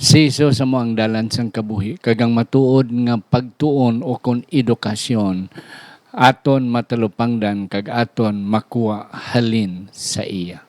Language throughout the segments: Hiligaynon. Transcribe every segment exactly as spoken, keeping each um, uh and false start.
Si Jesus amo ang dalan sang kabuhi, kag ang matuod nga pagtuon o kon edukasyon, aton matalupangdan kag aton makuha halin sa iya.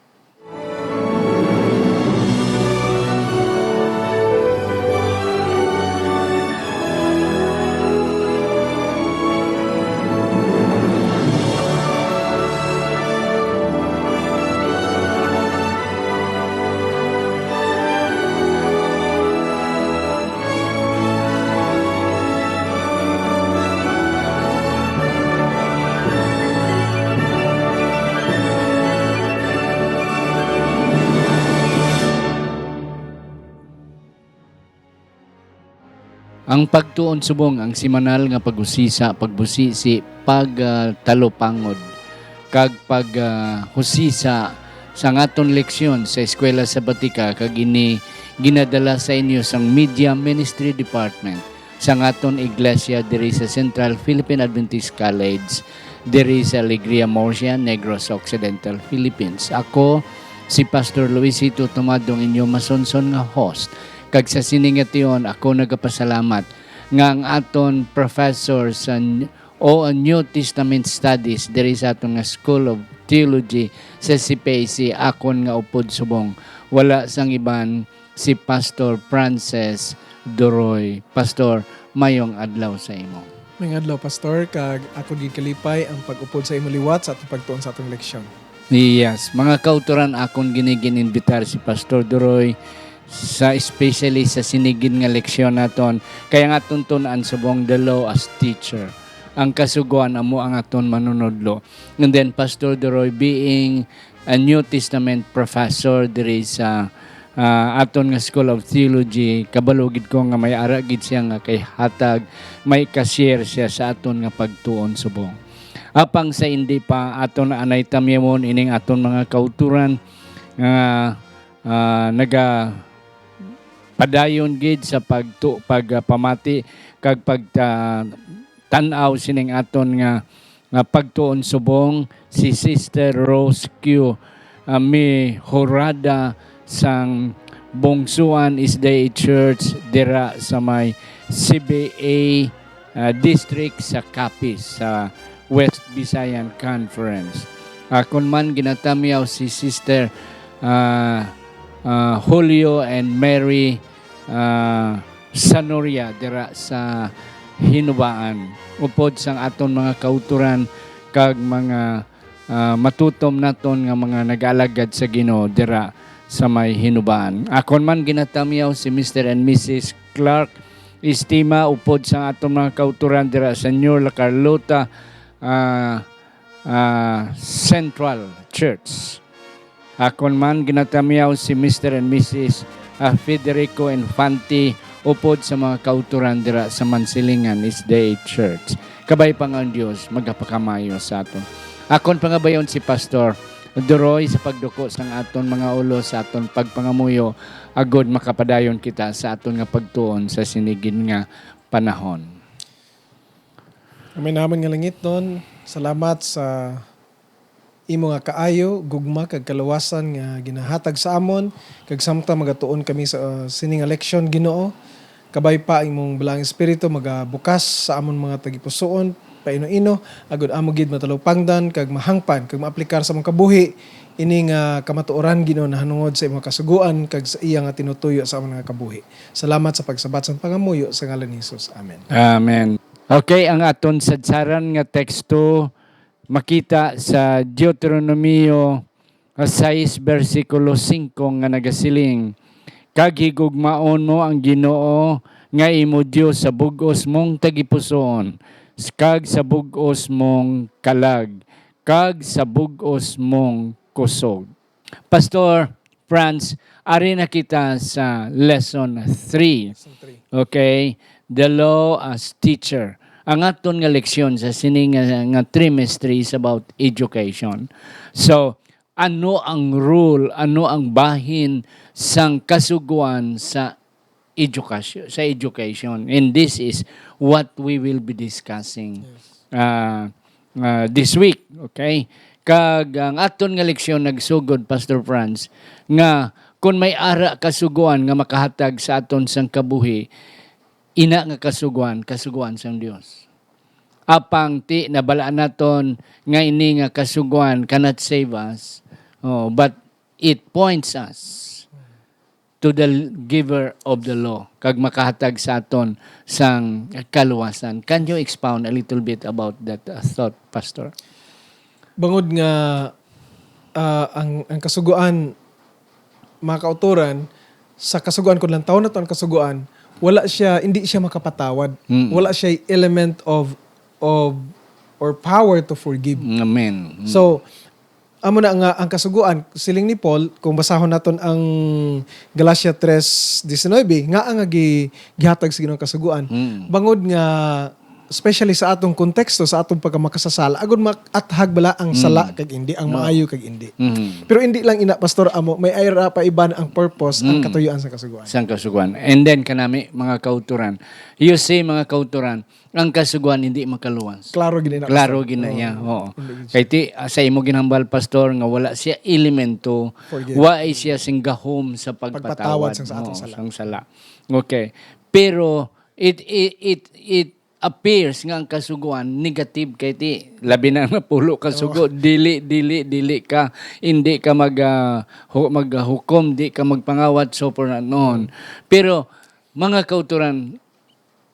Ang pagtuon subong ang semanal nga pag-usisa, pagbusisi, pag, ah, talupangod, kag pag, ah, husisa sa aton leksyon sa Eskwela Sabatika, kag ini ginadala sa inyo sang Media Ministry Department sang aton iglesia diri sa Central Philippine Adventist College, diri sa Alegria Murcia, Negros Occidental, Philippines. Ako si Pastor Luisito Tumadong, inyo masunson nga host. Kag sa sini nga tion, ako nagapasalamat nga ang aton professor sa n-, o ang New Testament Studies diri sa aton nga School of Theology sa C P A C, akon nga upod subong, wala sang iban si Pastor Francis Doroy. Pastor, mayong adlaw sa imo. Mayong adlaw, Pastor, kag ako gid kalipay ang pag-upod sa imo liwat sa atong pagtuon sa atong leksyon. Yes, mga kautoran, akon gini gin-invitar si Pastor Doroy sa, especially sa sini gid nga leksyon naton, kay ang aton tun-an subong the law as teacher. Ang Kasugoan amo ang aton manunodlo. And then Pastor Doroy, being a New Testament professor diri sa, ah, aton nga School of Theology, kabalo gid ko nga may ara gid siya nga kay hatag, may ka-share siya sa aton nga pagtuon subong. Apang sa indi pa, aton anay tamyawon ining aton mga kautoran nga, ah, naga padayon gid sa pagtu-, pagpamati kag pagta-, tan-aw sining aton nga, nga pagtuon subong, si Sister Rose Q, ah, Mejorada sang Bungsuan S D A Church dira sa may C B A, ah, District sa Capiz, sa West Visayan Conference. Akon man ginatamyaw si Sister, ah, ah, Julio and Mary, ah, Sanoria dira sa Hinubaan, upod sang aton mga kautoran kag mga, ah, matutom naton nga mga nag-alagad sa Ginoo dira sa may Hinubaan. Akon man ginatamyaw si Mister and Missus Clark Estima, upod sang aton mga kautoran dira sa New La Carlota, ah, ah, Central Church. Akon man ginatamyaw si Mister and Missus, ah, Federico Infante, upod sa mga kautoran dira sa Mansilingan S D A Church. Kabay pa nga ang Dios magapakamayo sa aton. Akon pangabayon si Pastor Doroy sa pagduko sang aton mga ulo sa aton pagpangamuyo, agod makapadayon kita sa aton nga pagtuon sa sini gid nga panahon. Amay namon nga langitnon, salamat sa imo nga kaayo, gugma, kag kaluwasan nga ginahatag sa amon, kag samtang magatuon kami sa, uh, sini nga leksyon, Ginoo, kabay pa ang imong Balaang Espiritu magabukas sa amon mga tagipusoon, paino-ino, agud amo gid matalupangdan kag mahangpan kag maaplikar sa among kabuhi ini nga kamatuoran, Ginoo, nahanungod sa imong kasugoan kag sa iya nga tinutuyo sa amon nga kabuhi. Salamat sa pagsabat sang pangamuyo sa ngalan ni Jesus. Amen. Amen. Okay, ang aton sadsaran nga teksto makita sa Deuteronomio sais, bersikulo singko nga nagasiling, "Kag higugmaon mo ang Ginoo nga imo Dios sa bug-os mong tagipusoon, s-, kag sa bug-os mong kalag, kag sa bug-os mong kusog." Pastor Franz, ari na kita sa lesson three. Lesson three. Okay? The law as teacher. Ang aton nga leksyon sa sini nga, nga trimestre is about education. So, ano ang role, ano ang bahin sang Kasugoan sa edukasyon, sa education? And this is what we will be discussing, Yes. uh, uh, this week, okay? Kag ang aton nga leksyon nagsugod, Pastor Franz, nga Kon may ara kasugoan nga makahatag sa aton sang kabuhi, ina nga kasugoan, kasugoan sang Dios. Apang ti nabalaan naton nga ini nga kasugoan cannot save us, oh, but it points us to the giver of the law, kag makahatag sa aton sang kaluwasan. Can you expound a little bit about that, uh, thought, Pastor? Bangod nga, ah, ang ang kasugoan, mga kautoran, sa kasugoan, kung lantawon nato ang kasugoan, wala siya, hindi siya makapatawad. Mm. Wala siya element of of or power to forgive. Amen. Mm. So, amo na nga ang kasugoan, siling ni Paul, kung basahon naton ang Galacia three diecinuebe, nga ang gi, gihatag sa Ginoo ang kasugoan. Mm. Bangod nga, especially sa atong konteksto, sa atong pagkamakasasala, agud maathag bala ang sala kag indi, ang No. maayo kag indi. Mhm. Pero hindi lang ina, Pastor, amo, may ara pa iban ang purpose, ang Mm. katuyuan sa kasugoan. Sang kasugoan. And then kanami, mga kautoran. You see, mga kautoran, ang kasugoan hindi makaluwas. Klaro gid na, Klaro Pastor. gid na iya. Oo. Oo. Hindi gid siya. Kay ti, ah, sa imo ginhambal, Pastor, nga wala siya elemento, Forgive. Wa siya sing gahom sa pagpatawad, Pagpatawad sang sa atong Oo, sala. sang sala. Okay. Pero it it it it appears nga ang kasugoan negative kay ti labi na napulo ka sugo, dili dili dili ka, hindi ka mag ah, hu- maghukom, di ka magpangawat, so for and on. Pero mga kautoran,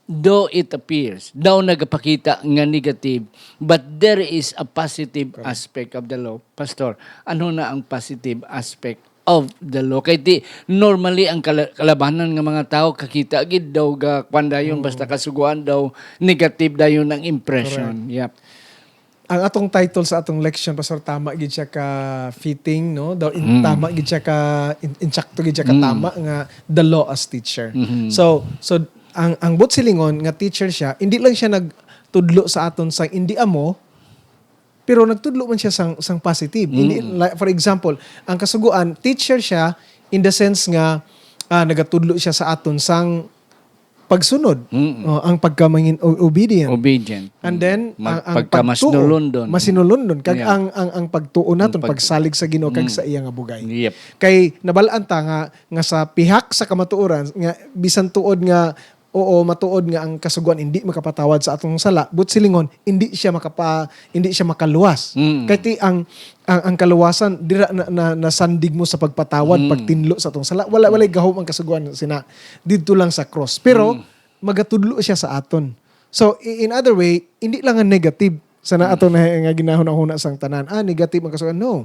though it appears, daw nagapakita nga negative, but there is a positive aspect of the law. Pastor, ano na ang positive aspect of the law? Kay di, normally, ang kala- kalabanan nga mga tao, kakita gid daw ga, kwan dayon, basta kasuguan daw, negative dayon ang impression. Yep. Ang atong title sa atong leksyon, Pastor, tama gid siya ka fitting, no? Daw in, Mm. tama gid siya ka in, insakto gid siya ka Mm. tama nga the law as teacher. Mhm. So, so ang ang buot silingon nga teacher siya, hindi lang siya nagtudlo sa aton sang indi amo, pero nagtudlo man siya sang sang positive. Hindi, Mm. like, for example, ang kasuguan, teacher siya in the sense nga ah, nagatudlo siya sa aton sang pagsunod. Mm. Oh, ang pagkamangin o- obedient. Obedient. And then, Mag- ang, ang pagka pagtuo, masinulundon. Masinulundon. Kag Yeah. ang, ang, ang pagtuo naton, Ang pag- pagsalig sa Ginoo, kag Mm. sa iya nga bugay. Yep. Kay nabalaan ta nga, nga sa pihak sa kamatuoran, nga bisan tuod nga, oo, matuod nga ang kasugoan hindi makapatawad sa atong sala, but silingon, hindi siya makapa, hindi siya makaluwas. Mm. Kay ti ang, ang, ang kaluwasan, dira na, na, nasandig mo sa pagpatawad, Mm. pagtinlo sa atong sala. Wala, walay gahom ang kasugoan sina didto lang sa cross. Pero, Mm. magatudlo siya sa aton. So, i- in other way, hindi lang nga negative sa na ato na nga ginahuna-huna sang tanan. Ah, negative ang kasugoan. No.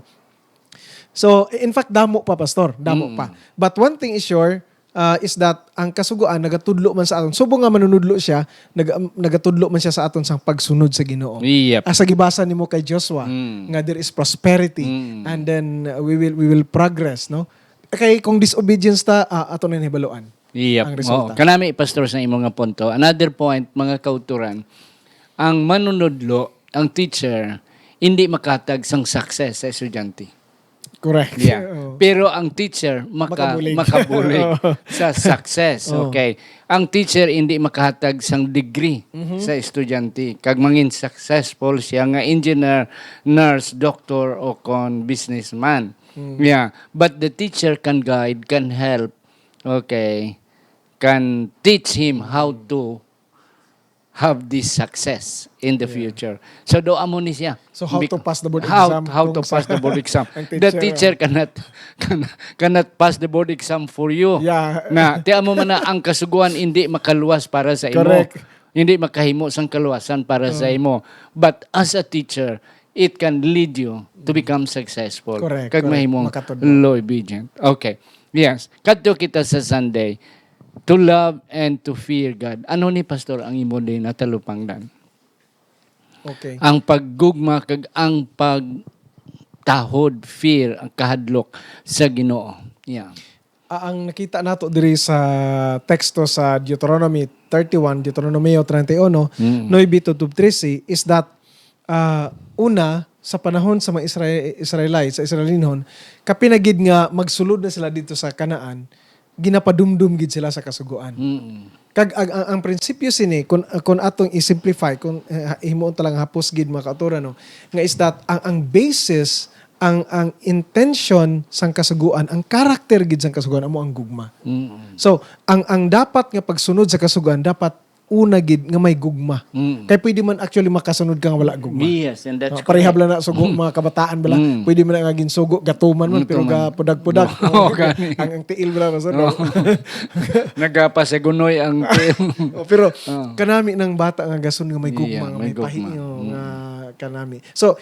So, in fact, damo pa, Pastor. Damo Mm. pa. But one thing is sure, uh, is that ang kasugoan nagatudlo man sa aton. Subong nga manunudlo siya, nag- nagatudlo man siya sa aton sang pagsunod sa Ginoo. Yep. Asa gibasa nimo kay Joshua Mm. nga there is prosperity Mm. and then uh, we will we will progress, no? Kay kung disobedience ta, ah, ato na hibaluan Yep. ang resulta. Oo. Kanami, Pastor, sa imo nga punto. Another point, mga kauturan, ang manunudlo, ang teacher, hindi makatag sang success sa estudyante. Correct. Yeah. Oo. Pero ang teacher maka, Makabulig. makabulig Oo. sa success. Oo. Okay. Ang teacher hindi makahatag sang degree Mhm. sa estudyante. Kag mangin successful siya nga engineer, nurse, doctor, o kon businessman. Mm. Yeah. But the teacher can guide, can help. Okay. Can teach him how to have this success in the Yeah. future. So, do amo ni siya. So, how Bec- to pass the board how, exam how kung to sa- pass the board exam. ang The teacher, teacher ah. cannot, cannot cannot pass the board exam for you. Yeah. Na, ti amo man na ang kasuguan hindi makaluwas para sa imo. Correct. Hindi makahimo sang kaluwasan para sa Oh. imo. But as a teacher, it can lead you to become successful. Correct, Kag correct. mahimong Makatudlo. law obedient. Okay. Yes. Kadto kita sa Sunday. To love and to fear God. Ano ni, Pastor, ang imo din natalupangdan? Okay. Ang paggugma kag ang pagtahod, fear, ang kahadlok sa Ginoo. Yeah. Ah, ang nakita nato diri sa teksto sa Deuteronomy thirty-one, Deuteronomio treinta y uno, Mm. nuebe to trese, is that, ah, una, sa panahon sa mga Israel, Israelite, sa Israelinhon, kapin na gid nga magsulod na sila dito sa Canaan, ginapadumdum gid sila sa kasugoan. Mm. Kag ang, ang, ang prinsipyo sini, kung, kung atong i-simplify, kung eh, himuon talang hapos gid, mga kauturan, no, nga is that ang, ang basis ang, ang intention sang Kasugoan, ang character gid sang Kasugoan, amo ang gugma. Mm. So, ang, ang dapat nga pagsunod sa Kasugoan, dapat una gid nga may gugma. Mm. Kay pwede man actually makasunod ka nga wala gugma. Yes, and that's No, parehab correct. lang na sugo, mga kabataan bala. Mm. Pwede man na nga ginsugo, gatuman man, pero Gatuman. gapudag-pudag. No, Oo, gani. ang, ang tiil bala, so, no? Oo. Nagapasagunoy ang tiil. Oh, pero Oo. kanami ng bata nga gasun nga may gugma, Yeah, nga may may pahi, gugma. oh, Mm. nga kanami. So,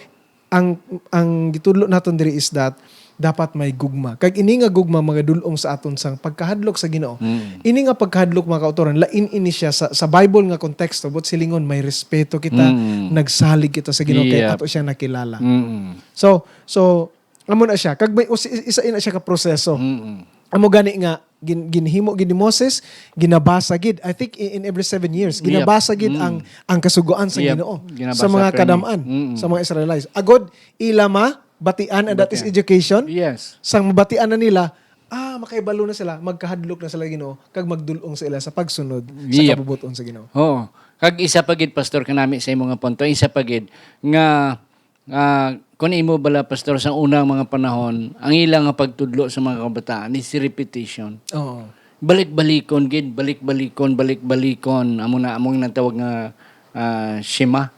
ang, ang gitudlo naton diri is that dapat may gugma. Kag ini nga gugma magadul-ong sa aton sang pagkahadlok sa Ginoo. Mm. Ini nga pagkahadlok, mga kautoran, lain ini siya sa, sa Bible nga konteksto, but silingon may respeto kita, Mm. nagsalig kita sa Ginoo kay Yep. ato siya nakilala. Mm. So, so amo na siya. Kag may us-, isa ina siya ka proseso. Mm. Amo gani nga gin-, ginhimo gid ni Moses, ginabasa gid. I think in, in every seven years, Yep. ginabasa gid Mm. ang, ang Kasugoan sa Yep. Ginoo Ginabasa sa mga permi. kadam-an, Mm. sa mga Israelites. Agod ila mabatian, and that is Batian. education. Yes. Sang mabatian na nila, ah, makahibalo na sila, magkahadlok na sila Ginoo, kag magdul-ong sa ila sa pagsunod sa Yep. kabubut-on sa Ginoo. Oo. Kag isa pa gid, Pastor, kanami sa imo nga punto, isa pa gid nga, ah, kun imo bala, Pastor, sa unang mga panahon, ang ila nga pagtudlo sa mga kabataan is repetition. Oo. Balik-balikon gid, balik-balikon, balik-balikon. Amo na, amo ang natawag nga, ah, shema.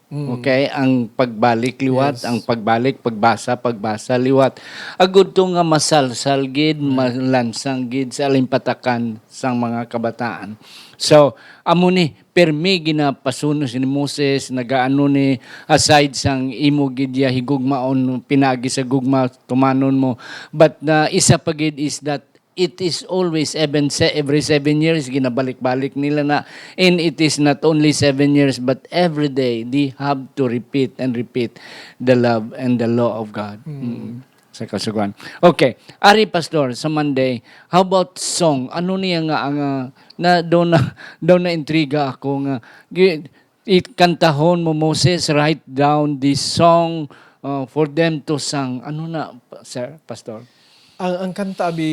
Mm. Okay, ang pagbalik liwat, Yes. ang pagbalik, pagbasa, pagbasa liwat. Agud to nga masalsal gid, Mm. malansang gid sa alimpatakan sang mga kabataan. So, amo ni, permi ginapasuno si ni Moses, nagaano ni, aside sang imo gid ya higugmaon, pinaagi sa gugma, tumanon mo. But, ah, isa pa gid is that it is always, even se-, every seven years, ginabalik-balik nila na. And it is not only seven years, but every day, they have to repeat and repeat the love and the law of God. Mm. Mm. Sa Kasugoan. Okay. Ari, Pastor, sa Monday, how about song? Ano niya nga ang, ah, na, daw na, daw na intriga ako nga, gi-, i-, kantahon mo, Moses, write down this song, uh, for them to sing. Ano na, sir, Pastor? Ang, ang kanta, abi,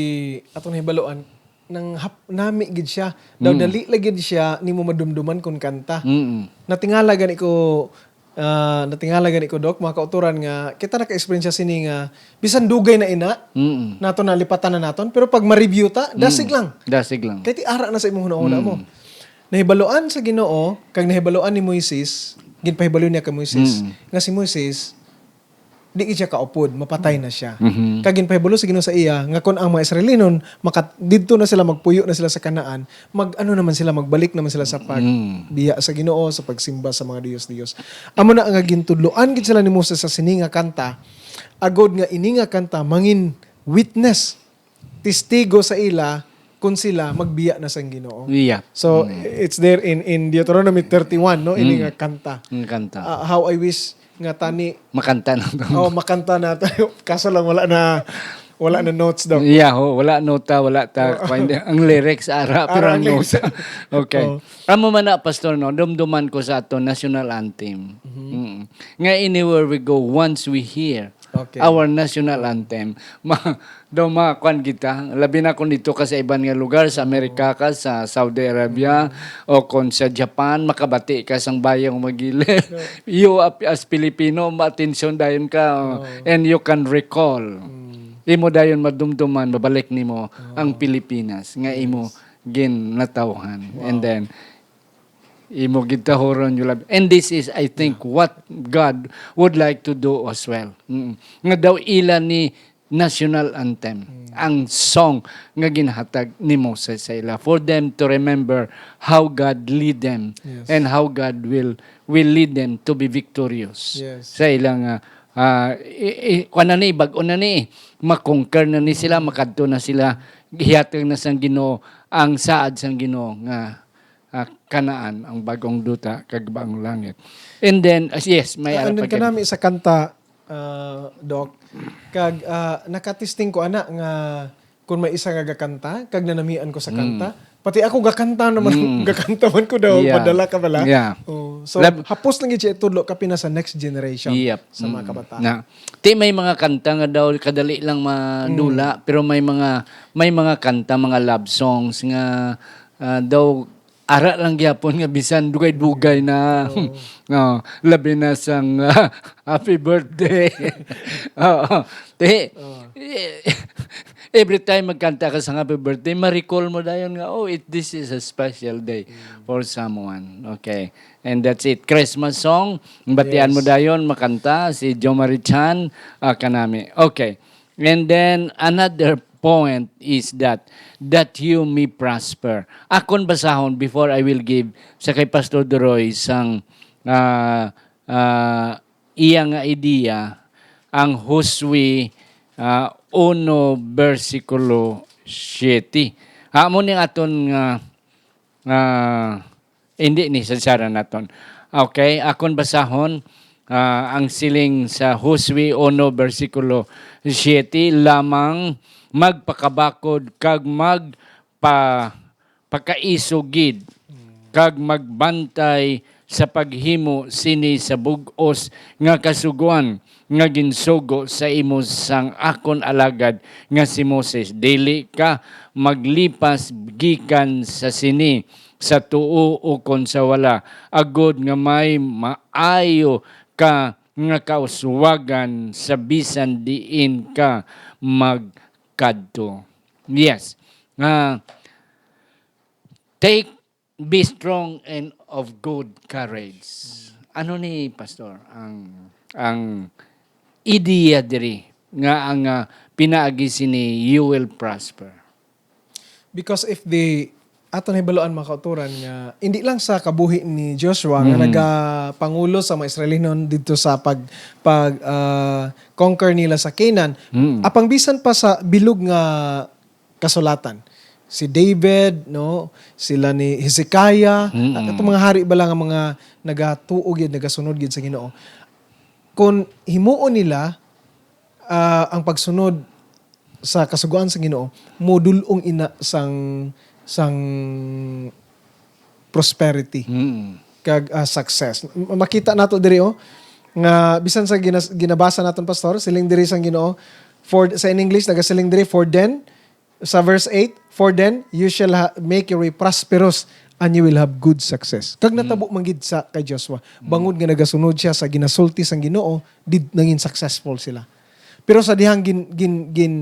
atong nahibaluan, nang hap-, nami gid siya. Daw Mm. dali lagi siya nimo madumduman kon kanta. Mm. Natingala gani ko, ah, natingala gani ko, Doc, mga kautoran nga, kita naka-eksperyensya sini nga, bisan dugay na ina, Mm. nato nalipatan na naton, pero pag ma-review ta, dasig Mm. lang. Dasig lang. Kay ti ara na sa imong hunahuna Mm. mo. Nahibaluan sa Ginoo, kag nahibaluan ni Moises, ginpahibalo niya kay Moises, Mm. nga si Moises, di gid siya kaupod, mapatay na siya. Mhm. Kag ginpahibalo sa Ginoo sa iya, nga kon ang mga Israelinon, makat-, didto na sila, magpuyo na sila sa Canaan, mag-ano naman sila, magbalik naman sila sa pag-, Mm. biya sa Ginoo, sa pagsimba sa mga dios-dios. Amo na nga gintudloan gid sila ni Moses sa sini nga kanta, agod nga ini nga kanta mangin witness, testigo sa ila kung sila magbiya na sang Ginoo. Yeah. So, Mm. it's there in, in Deuteronomy thirty-one, no? Ini Mm. nga kanta. Ang kanta. Ah, how I wish nga tani Makanta na to. Oh, makanta na tayo. Kaso lang wala na, wala na notes daw. Yeah, ho, wala nota, wala ta, Oh. kuwan, ang lyrics ara, Ara pero ang ang lyrics. nota. Okay. Oh. Amo man na, Pastor, no, dumduman ko sa ato national anthem. Mhm. Mm. Nga anywhere we go, once we hear Okay. our national anthem, ma-, daw makuan kita, labi na kung dito ka sa iban nga lugar, sa Amerika ka, sa Saudi Arabia, Mm. o kung sa Japan, makabati ka sang bayong magili. Yeah. You ap-, as Filipino, maatensyon dayon ka, Oh. and you can recall. Mm. Imo dayon madumduman, mabalik nimo Oh. ang Pilipinas nga imo Yes. ginatawhan. And Wow. then, imo gitahuron, you love. And this is, I think, Yeah. what God would like to do as well. Mm. Nga daw ila ni national anthem, Mm. ang song nga ginhatag ni Moses sa ila, for them to remember how God lead them Yes. and how God will, will lead them to be victorious Yes. sa ilang, ah, ah, i-, i-, kuwan na ni, bag-o na ni, makonquer na ni sila, Mm. makadto na sila, gihatag na sang Ginoo, ang saad sang Ginoo nga, ah, Canaan, ang bagong duta, kag bagong langit. And then, as, yes, may Ah, ara and then pa gid. kanami sa kanta, ah, Doc, kag, ah, nakatisting ko ana nga kung may isa nga gakanta, kag nanamian ko sa Mm. kanta, pati ako gakanta naman, Mm. gakanta man ko daw, Yeah. madala ka bala. Yeah. Oh, so, Lab- hapos lang gid siya itudlo, kapin na sa next generation, Yep. sa mga Mm. kabataan. Na, ti may mga kanta nga daw kadali lang madula, Mm. pero may mga, may mga kanta, mga love songs nga, ah, daw ara lang gyapon nga bisan dugay-dugay na. Oo. No, labi na sang, ah, happy birthday. Oo. Ti, Oh. eh, every time magkanta ka sa happy birthday, ma-recall mo dayon nga, "Oh, it, this is a special day Mm. for someone." Okay. And that's it. Christmas song, batian mo Yes. dayon, makanta si Jo Marie Chan, ah, kanami. Okay. And then, another point is that, "That you may prosper." Akon basahon before I will give sa kay Pastor Duroy sang, ah, ah, iya nga ideya, ang Josue, ah, uno, bersikulo siete. Amo ni aton nga, ah, hindi ni, sadsaran naton. Okay, akon basahon, ah, ang siling sa Josue uno, bersikulo siete, "Lamang magpakabakod kag magpa-, pakaisog gid, kag magbantay sa paghimo sini sa bug-os nga kasugoan nga ginsugo sa imo sang akon alagad nga si Moses. Dili ka maglipas gikan sa sini, sa tuo ukon sa wala, agod nga may maayo ka nga kauswagan sa bisan diin ka magkadto." Yes. Ah, take, be strong and of good courage. Ano ni, Pastor, ang, ang ideya diri nga ang, ah, pinaagi sini, "You will prosper"? Because if the, ato na hibaluan, mga kauturan, nga hindi lang sa kabuhi ni Joshua nga Mm. nagapangulo sa mga Israelinon didto sa pag, pag, ah, conquer nila sa Canaan, Mm. apang bisan pa sa bilog nga kasulatan, si David, no, sila ni Hezekiah, Mm. at itong mga hari bala nga mga nagatuo gid, nagasunod gid sa Ginoo, kung himuon nila, ah, ang pagsunod sa kasugoan sa Ginoo, modul-ong ina sang, sang prosperity Mm. kag, ah, success. M-, makita nato diri, oh, nga bisan sa ginas-, ginabasa naton, Pastor, siling diri sang Ginoo, for, sa in English, nagasiling diri, "For then," sa verse eight, "For then you shall ha-, make your way prosperous, and you will have good success." Kag Mm. natabo man gid sa kay Joshua, Mm. bangod nga nagasunod siya sa ginasulti sang Ginoo, did nangin successful sila. Pero sa dihang gin, gin, gin,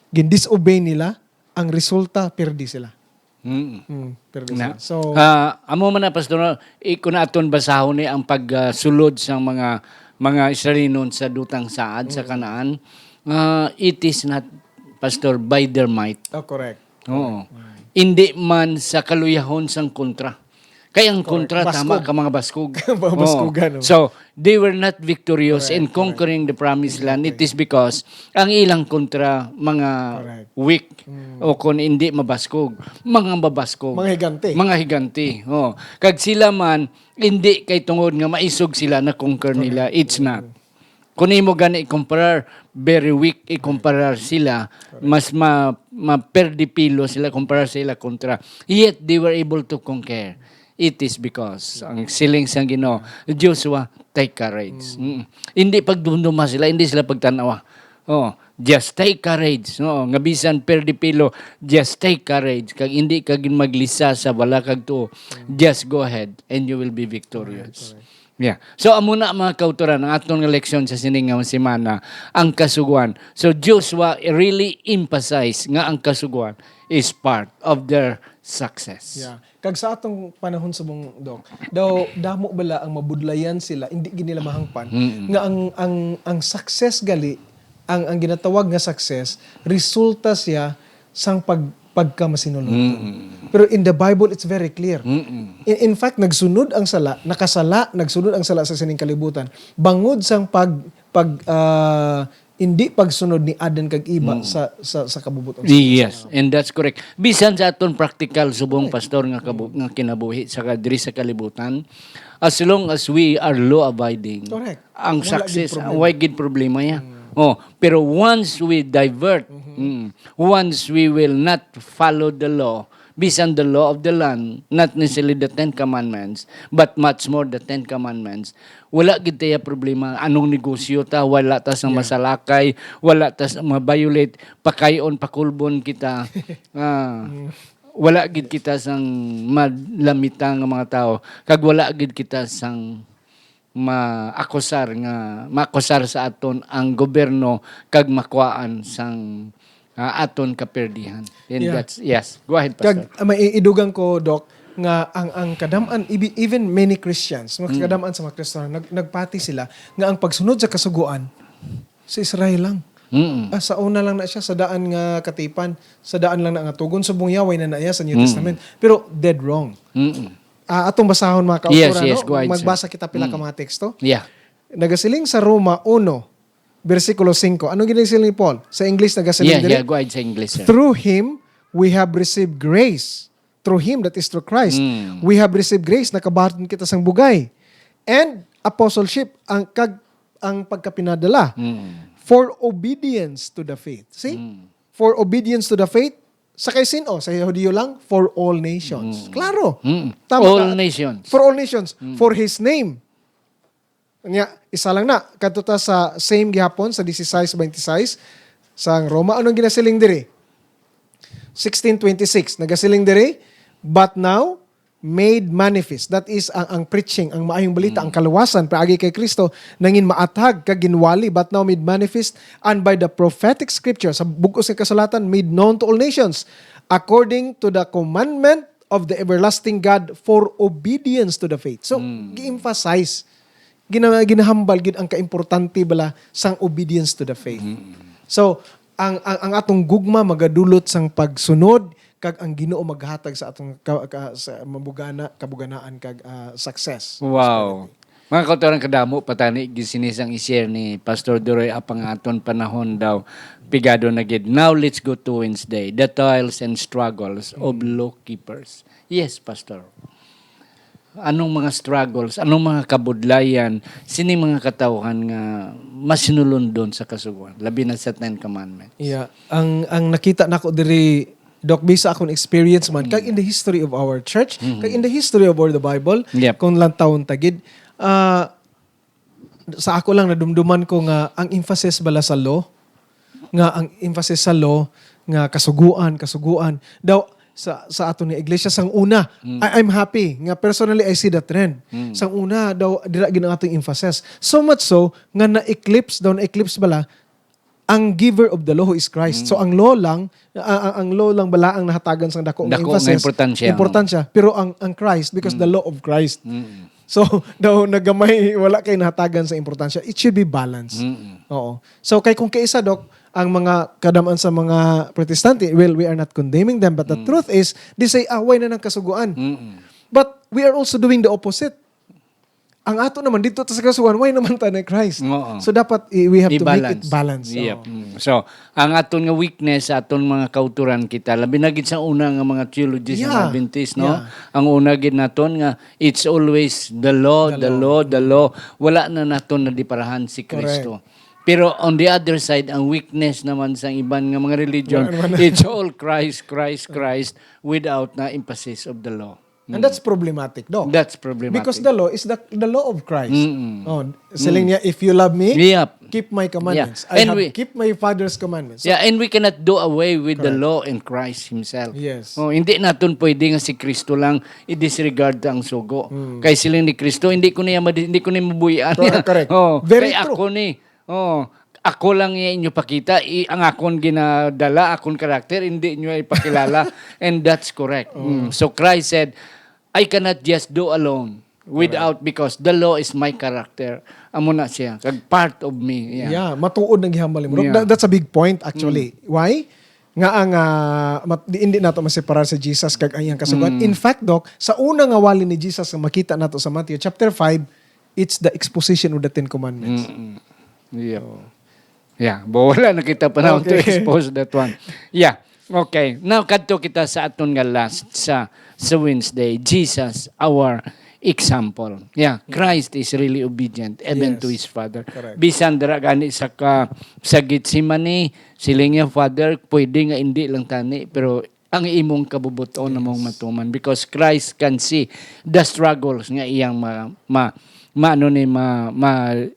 gin-disobey nila, ang resulta, perdi sila. Mm. Mm, perdi Na, sila. So, ah, amo man na, Pastor, no, i-, kung aton basahon ni ang pag, ah, sulod sang mga, mga Israelinon sa dutang saad sa Mm. Canaan, ah, it is not, Pastor, by their might. Oh, correct. Oo. Correct. Mm. Indi man sa kaluyahon sang kontra. Kay ang Correct. kontra, tama Baskog. ka, mga baskog. Mga Oo. baskugan, no? So, they were not victorious Correct, in correct. conquering the promised land. It Exactly. is because ang ilang kontra, mga Correct. weak, Mm. o kung hindi mabaskog, mga mabaskog. Mga higante. Mga higante. Oh. Kag sila man, hindi kay tungod nga maisog sila na conquer nila. Correct. It's not. Mm. Kung imo gani i-comparar, very weak i-comparar sila, Correct. mas ma-, ma-perdi pilo sila kumpara sa ila kontra. Yet they were able to conquer. It is because ang siling sang Ginoo, "Joshua, take courage." Mm. Mm. Hindi pagdumduma sila, hindi sila pagtanawa. Oh, just take courage. No, nga bisan perdi pilo, just take courage. Kag hindi ka gid maglisa sa wala kag tuo. Mm. Just go ahead and you will be victorious. Correct, correct. Yeah. So, amo na, mga kautoran, ang aton nga leksyon sa sini nga semana, ang kasugoan. So, Joshua really emphasize nga ang kasugoan is part of their success. Yeah. Kag sa atong panahon subong, Doc, daw damo bala ang mabudlayan sila, hindi gid nila mahangpan Mm-mm. nga ang, ang, ang success gali, ang, ang ginatawag nga success, resulta siya sang pag-, pagkamasinuloton. Mm. Pero in the Bible, it's very clear. Mm-mm. In, in fact, nagsunod ang sala, nakasala, nagsunod ang sala sa sining kalibutan. Bangod sang pag, pag, ah, hindi pagsunod ni Adan kag Eva Mm. sa, sa, sa kabubut-on sa Yes, kasalanan. and that's correct. Bisan sa aton practical, subong Correct. pastor nga kabu-, Mm. nga kinabuhi sa ka-, diri sa kalibutan, as long as we are law-abiding, Correct. ang Wala gid success, problema. way gid problema ya. Mm. Oh, pero once we divert, Mhm. mm, once we will not follow the law, bisan the law of the land, not necessarily the Ten Commandments, but much more the Ten Commandments, wala gid taya problema. Anong negosyo ta? Wala ta sa Yeah. masalakay, wala ta sa ma-violate, pakayon, pakulbon kita. Ah. Mm. wala gid kita sang malamita nga mga tawo, kag wala gid kita sang maakusar nga, maakusar sa aton ang gobyerno kag makuhaan sang, ah, aton kaperdihan. And Yeah. that's, yes. Go ahead, Pastor. Kag, ah, maiidugang ko, Doc, nga ang, ang kadam-an, ibi-, even many Christians, mga Mm. kadam-an sa mga Kristiyanon, nag-, nagpati sila nga ang pagsunod sa Kasugoan sa Israel lang. Mm. Ah, sa una lang na siya, sa daan nga katipan, sa daan lang na nga tugon, subong yaway na na iya sa New Mm. Testament. Pero dead wrong. Mm. Ah, atong basahon, mga Yes, kauturan, yes, no? go ahead, sir. Magbasa kita pila ka Mm. mga teksto. Yeah. Nagasiling sa Roma uno, bersikulo singko. Ano ginasiling ni Paul? Sa English, nagasiling Yeah, diri, yeah, go ahead sa English, sir. "Through him, we have received grace." Through him, that is through Christ, Mm. we have received grace. Nakabaton kita sang bugay. And apostleship, ang kag-, ang pagkapinadala. Mm. For obedience to the faith. See? Mm. For obedience to the faith, sa kay sin-o? Sa Hudiyo lang? For all nations. Mm. Klaro. Mm. Tama All ka? nations. For all nations. Mm. For his name. Nya, isa lang na. Kadto ta sa same gihapon sa dieciséis veintiséis sang Roma. Anong ginasiling diri? Sixteen twenty-six. Nagasiling diri, "But now, made manifest." That is, ang, ang preaching, ang maayong balita, Mm. ang kaluwasan paagi kay Kristo, nangin maathag kag ginwali, "but now made manifest, and by the prophetic scripture," sa bug-os nga kasulatan, "made known to all nations, according to the commandment of the everlasting God, for obedience to the faith." So, Mm. gi-emphasize, gina-, ginahambal gid ang kaimportante bala sang obedience to the faith. Mm. So, ang, ang, ang atong gugma magadulot sang pagsunod, kag ang Ginoo maghatag sa atong ka-, ka-, sa mabugana, kabuganaan kag, ah, success. Wow. Mga kauturan, kadamo pa tani gid sini sang i-share ni Pastor Duroy, apang aton panahon daw pigado na gid. Now let's go to Wednesday, the toils and struggles of Mm. law keepers. Yes, Pastor. Anong mga struggles, anong mga kabudlayan sini mga katawhan nga masinulundon sa Kasugoan, labi na sa Ten Commandments? Yeah, ang, ang nakita nako diri, Doc, based sa akong experience man, kag Mm. in the history of our church, Mm-hmm. kag in the history of our, the Bible, Yep. kung lantawon ta gid, ah, sa ako lang, nadumduman ko nga ang emphasis bala sa law, nga ang emphasis sa law nga kasugoan, kasugoan. Daw, sa, sa aton nga iglesia, sang una, Mm. I, I'm happy nga personally I see the trend. Mm. Sang una, daw, dira gid ang atong emphasis. So much so, nga na-eclipse, daw na-eclipse bala, ang giver of the law who is Christ. Mm. So, ang law lang, a-, a-, ang law lang bala ang nahatagan sang dako nga Dako nga emphasis, importansya. importansya. Pero ang, ang Christ, because Mm. the law of Christ. Mm. So, daw nagamay, wala kay nahatagan sa importansya. It should be balanced. Mm. Oo. So, kay kung kaisa, Doc, ang mga kadam-an sa mga Protestante, well, we are not condemning them, but the Mm. truth is, they say, "Ah, way na nang kasugoan." Mm. But we are also doing the opposite. Ang ato naman, dito ta sa kasugoan, way naman ta na Christ. Oo. So, dapat i-, we have to make it I-balance. balance. Yep. Oo. Mm. So, ang aton nga weakness, aton mga kauturan kita, labi na gid sa una nga mga theologies ng Yeah. Adventist, no? Yeah. Ang una gid naton nga, it's always the law, The the law. law, the law. Wala na naton nadiparahan si Correct. Kristo. Pero on the other side, ang weakness naman sa iban nga mga religion, Wala naman. it's all Christ, Christ, Christ, without na emphasis of the law. And Mm. that's problematic, Doc. That's problematic. Because the law is the, the law of Christ. Mm-mm. Oh, siling Mm. niya, "If you love me, Yep. keep my commandments." Yeah. I And have we keep my Father's commandments. So Yeah, and we cannot do away with the Correct. law in Christ himself. Yes. Oh, hindi naton pwede nga si Kristo lang i-disregard ang sugo. Mm. Kay siling ni Kristo, "Hindi ko niya madi-, hindi ko niya mabuhian." Correct, correct. Oh, Very kay true. ako ni, oh, ako lang niya inyo pakita, i-, ang akon ginadala, akon karakter, hindi niyo ipakilala. And that's correct. Oh. Mm. So Christ said, "I cannot just do alone without, Correct. because the law is my character." Amo na siya, kag part of me. Yeah. Yeah, matuod ang gihambal mo. Yeah. That, that's a big point, actually. Mm. Why? Nga ang, ah, mat-, di, hindi nato maseparar si Jesus kag ang iyang kasugoan. Mm. In fact, Doc, sa una nga wali ni Jesus nga makita nato sa Matthew chapter five, it's the exposition of the Ten Commandments. Mm-mm. Yeah. So, Yeah, but wala na kita panahon to Okay. expose that one. Yeah. Okay. Now, kadto kita sa aton nga last sa, sa Wednesday. Jesus, our example. Yeah, Christ is really obedient even Yes. to his Father. Correct. Bisan dira gani sa ka, sa Gethsemane, siling niya, "Father, pwede nga hindi lang tani, pero ang imong kabubuton Yes. among matuman." Because Christ can see the struggles nga iyang ma-, ma-, maano ni, ma-, ma-,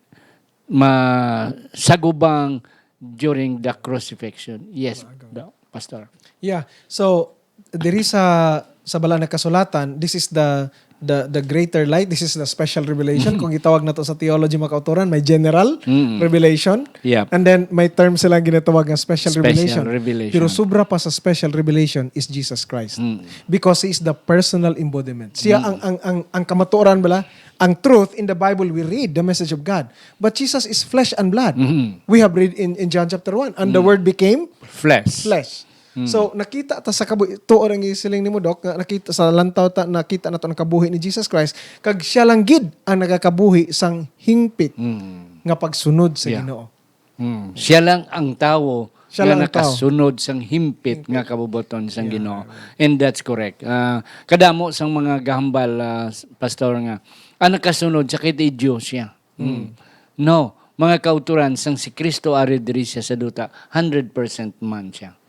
masagubang during the crucifixion. Yes, Maaga. Doc, Pastor. Yeah. So, Diri sa, sa Balaan nga Kasulatan, this is the, the, the greater light, this is the special revelation. Kung gitawag nato sa theology, mga kauturan, may general Mm. revelation. Yep. And then may term sila ginatawag nga special, Special revelation. revelation. Pero sobra pa sa special revelation is Jesus Christ. Mm. Because He is the personal embodiment. Siya ang, ang, ang, ang kamatuoran bala, ang truth in the Bible, we read the message of God. But Jesus is flesh and blood. Mhm. We have read in, in John chapter one, "And the Word became Flesh. flesh." So, nakita ta sa kabuhi, tuod ang isiling nimo, Doc, nga nakita sa lantaw ta, nakita nato ang kabuhi ni Jesus Christ, kag siya lang gid ang nagakabuhi sang hingpit Mm. nga pagsunod sa Yeah. Ginoo. Mm. Siya lang ang tawo Siya nga lang ang tawo. nakasunod sang himpit nga kabubuton sang Ginoo. And that's correct. Ah, kadamo sang mga gahambal, ah, s- pastor, nga, "Ah, nakasunod siya kay Dios siya." Mm. No, mga kauturan, sang si Kristo ari diri siya sa duta, hundred percent man siya.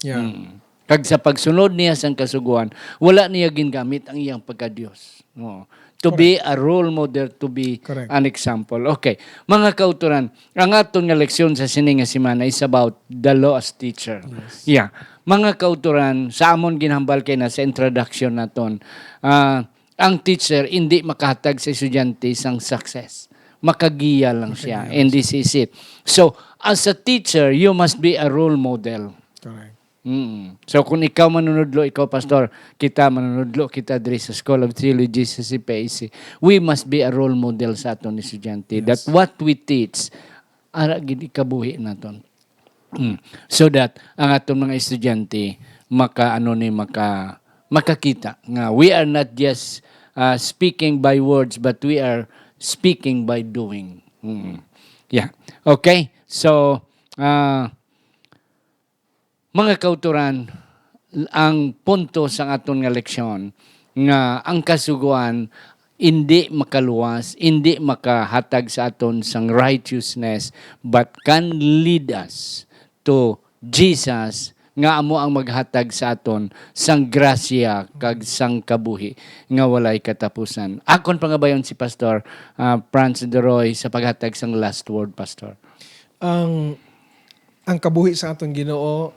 Yeah. Mm. Kag sa pagsunod niya sang Kasugoan, wala niya gingamit ang iyang pagka-Dios. Oo. To be a role model, to be Correct. an example. Okay. Mga kauturan, ang aton nga leksyon sa sini nga semana is about the law as teacher. Yes. Yeah. Mga kauturan, sa amon ginhambal kay na sa introduction naton, ah, ang teacher hindi makahatag sa estudyante sang success. Makagiya lang siya. And this is it. So, as a teacher, you must be a role model. Correct. Mm. So, kung ikaw manunudlo, ikaw pastor, kita manunudlo, kita diri sa School of Theology sa C P I C, we must be a role model sa aton estudyante. That what we teach, ara gid ikabuhi naton. Mm. So that ang aton mga estudyante maka, ano ni, maka, makakita nga we are not just, uh, speaking by words, but we are speaking by doing. Mm. Yeah. Okay. So, uh, mga kauturan, ang punto sang aton nga leksyon nga ang Kasugoan hindi makaluwas, hindi makahatag sa aton sang righteousness, but can lead us to Jesus, nga amo ang maghatag sa aton sang grasya kag sang kabuhi nga walay katapusan. Akon pangabayon si Pastor, ah, Franz Deroy sa paghatag sang last word, Pastor. Ang, ang kabuhi sa aton Ginoo,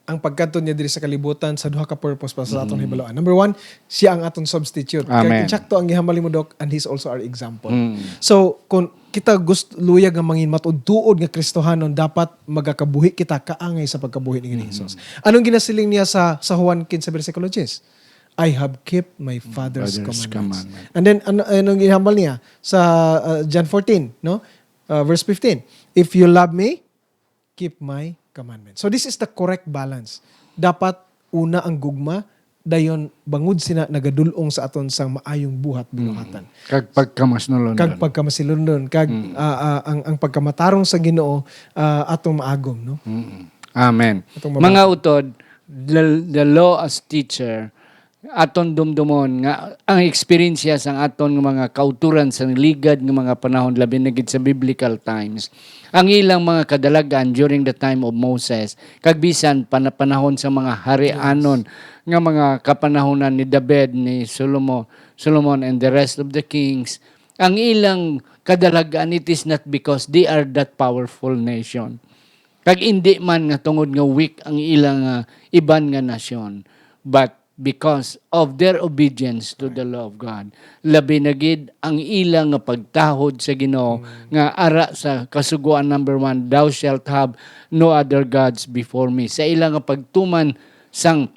ang pagkadto niya diri sa kalibutan sa duha ka purpose para sa aton hibaluan. Number one, siya ang aton substitute. Kag Amen. insakto ang gihambal nimo, Doc, and he's also our example. Mm. So, kung kita gusto luyag nga mangin matuod-tuod nga Kristohanon, dapat magakabuhi kita kaangay sa pagkabuhi ni Jesus. Anong ginasiling niya sa, sa Juan quince, versikulo diyes? "I have kept my Father's Father's commandments." commandment. And then, ano, anong ginhambal niya sa, uh, John fourteen, no? Uh, verse fifteen, "If you love me, keep my commandments." So, this is the correct balance. Dapat una ang gugma, dayon bangod sina nagadul-ong sa aton sang maayong buhat binuhatan. Kag pagkamasnulondon. Kag pagkamasinulondon, kag, ah, ah, ang, ang pagkamatarong sa Ginoo, ah, atong maagom, no? Mm. Amen. Atong mabasa. Mga utod, the, the law as teacher, aton dumdumon nga ang eksperyensya sang aton nga mga kauturan sang ligad nga mga panahon, labi na gid sa biblical times, ang ilang mga kadalag-an during the time of Moses, kag bisan pana-, panahon sa mga harianon nga mga kapanahonan ni David, ni Solomo-, Solomon, and the rest of the kings, ang ilang kadalag-an, it is not because they are that powerful nation. Kag indi man nga tungod nga weak ang ilang, ah, iban nga nasyon, but because of their obedience to the law of God. Labi na gid ang ila nga pagtahod sa Ginoo, nga ara sa Kasugoan number one, "Thou shalt have no other gods before me." Sa ila nga pagtuman sang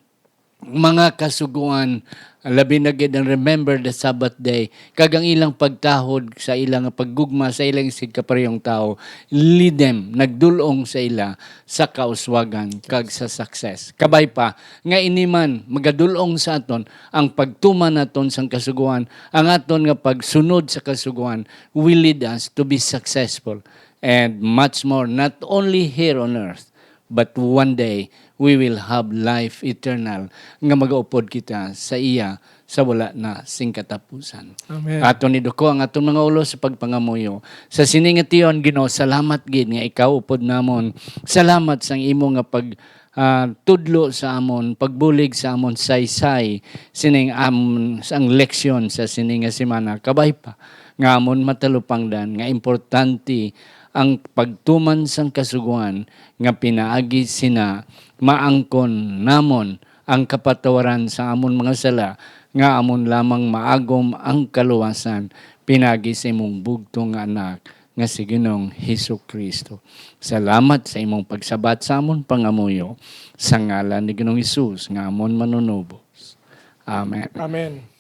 mga kasugoan, labi na gid ang "Remember the Sabbath day," kag ang ilang pagtahod sa ilang paggugma sa ilang isigkaparehong tawo, lead them, nagdul-ong sa ila sa kauswagan kag sa success. Kabay pa nga ini man magadul-ong sa aton ang pagtuman naton sang kasugoan, ang aton nga pagsunod sa kasugoan will lead us to be successful and much more, not only here on earth, but one day we will have life eternal, nga magaupod kita sa iya sa wala na sing katapusan. Amen. Aton iduko ang aton mga ulo sa pagpangamuyo. Sa sini nga tion, Ginoo, salamat gid nga ikaw upod namon. Salamat sang imo nga pag, ah, tudlo sa amon, pagbulig sa amon saysay sining amon sang leksyon sa sini nga semana. Kabay pa nga amon matalupangdan nga importante ang pagtuman sang kasugoan, nga pinaagi sina maangkon namon ang kapatawaran sa amon mga sala, nga amon lamang maagom ang kaluwasan pinagi sa imong bugtong nga Anak, nga si Ginoong Hesukristo. Salamat sa imong pagsabat sa amon pangamuyo, sa ngalan ni Ginoong Hesus nga amon Manunubos. Amen. Amen.